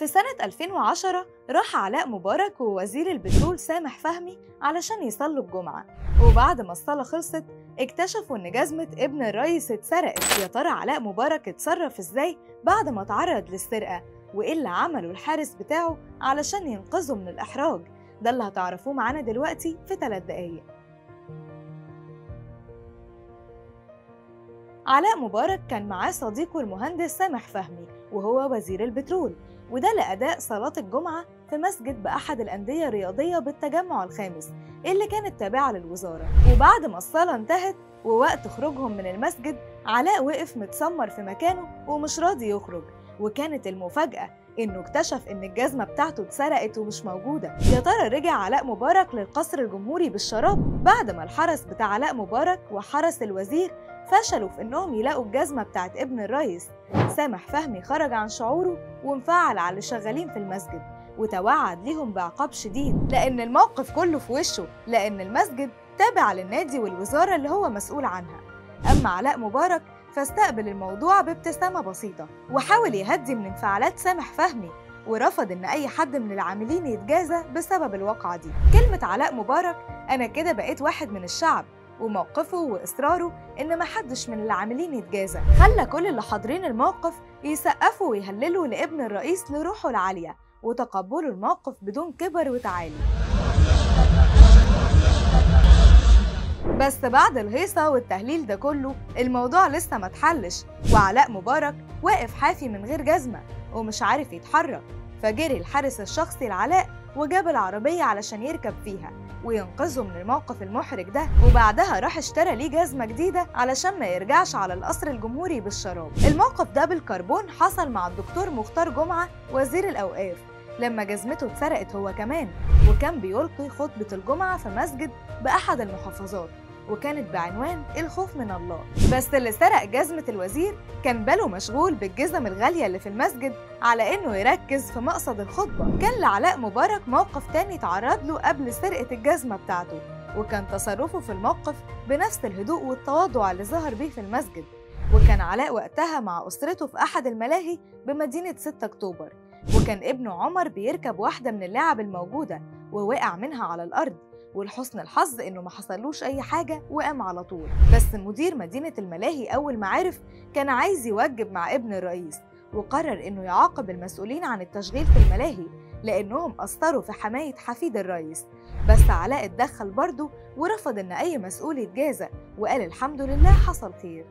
في سنة 2010 راح علاء مبارك ووزير البترول سامح فهمي علشان يصلوا الجمعة، وبعد ما الصلاة خلصت اكتشفوا إن جزمة ابن الرئيس اتسرقت. يا ترى علاء مبارك اتصرف ازاي بعد ما اتعرض للسرقة؟ وإيه اللي عمله الحارس بتاعه علشان ينقذه من الإحراج؟ ده اللي هتعرفوه معانا دلوقتي في 3 دقايق. علاء مبارك كان معاه صديقه المهندس سامح فهمي وهو وزير البترول، وده لأداء صلاة الجمعة في مسجد بأحد الأندية الرياضية بالتجمع الخامس اللي كانت تابعة للوزارة. وبعد ما الصلاة انتهت ووقت خروجهم من المسجد، علاء وقف متسمر في مكانه ومش راضي يخرج، وكانت المفاجأة إنه اكتشف إن الجزمة بتاعته اتسرقت ومش موجودة. يا ترى رجع علاء مبارك للقصر الجمهوري بالشراب بعد ما الحرس بتاع علاء مبارك وحرس الوزير فشلوا في إنهم يلاقوا الجزمة بتاعت ابن الرئيس؟ سامح فهمي خرج عن شعوره وانفعل على اللي شغالين في المسجد وتوعد ليهم بعقاب شديد، لأن الموقف كله في وشه، لأن المسجد تابع للنادي والوزارة اللي هو مسؤول عنها. أما علاء مبارك فاستقبل الموضوع بابتسامة بسيطة وحاول يهدي من انفعالات سامح فهمي، ورفض إن أي حد من العاملين يتجازى بسبب الواقعة دي. كلمة علاء مبارك "أنا كده بقيت واحد من الشعب" وموقفه وإصراره إن محدش من العاملين يتجازى خلى كل اللي حاضرين الموقف يسقفوا ويهللوا لابن الرئيس لروحه العالية وتقبلوا الموقف بدون كبر وتعالي. بس بعد الهيصة والتهليل ده كله الموضوع لسه ما اتحلش، وعلاء مبارك واقف حافي من غير جزمة ومش عارف يتحرك، فجري الحارس الشخصي لعلاء وجاب العربية علشان يركب فيها وينقذه من الموقف المحرج ده، وبعدها راح اشترى ليه جزمة جديدة علشان ما يرجعش على القصر الجمهوري بالشراب. الموقف ده بالكربون حصل مع الدكتور مختار جمعة وزير الأوقاف لما جزمته اتسرقت هو كمان، وكان بيلقي خطبة الجمعة في مسجد بأحد المحافظات وكانت بعنوان الخوف من الله. بس اللي سرق جزمة الوزير كان باله مشغول بالجزم الغالية اللي في المسجد على إنه يركز في مقصد الخطبة. كان لعلاء مبارك موقف تاني تعرض له قبل سرقة الجزمة بتاعته، وكان تصرفه في الموقف بنفس الهدوء والتواضع اللي ظهر بيه في المسجد. وكان علاء وقتها مع أسرته في أحد الملاهي بمدينة 6 أكتوبر، وكان ابنه عمر بيركب واحدة من اللعب الموجودة ووقع منها على الأرض، ولحسن الحظ إنه ما حصلوش أي حاجة وقام على طول. بس مدير مدينة الملاهي أول ما عرف كان عايز يوجب مع ابن الرئيس، وقرر إنه يعاقب المسؤولين عن التشغيل في الملاهي لأنهم قصروا في حماية حفيد الرئيس. بس علاء اتدخل برضه ورفض إن أي مسؤول يتجازى، وقال الحمد لله حصل خير.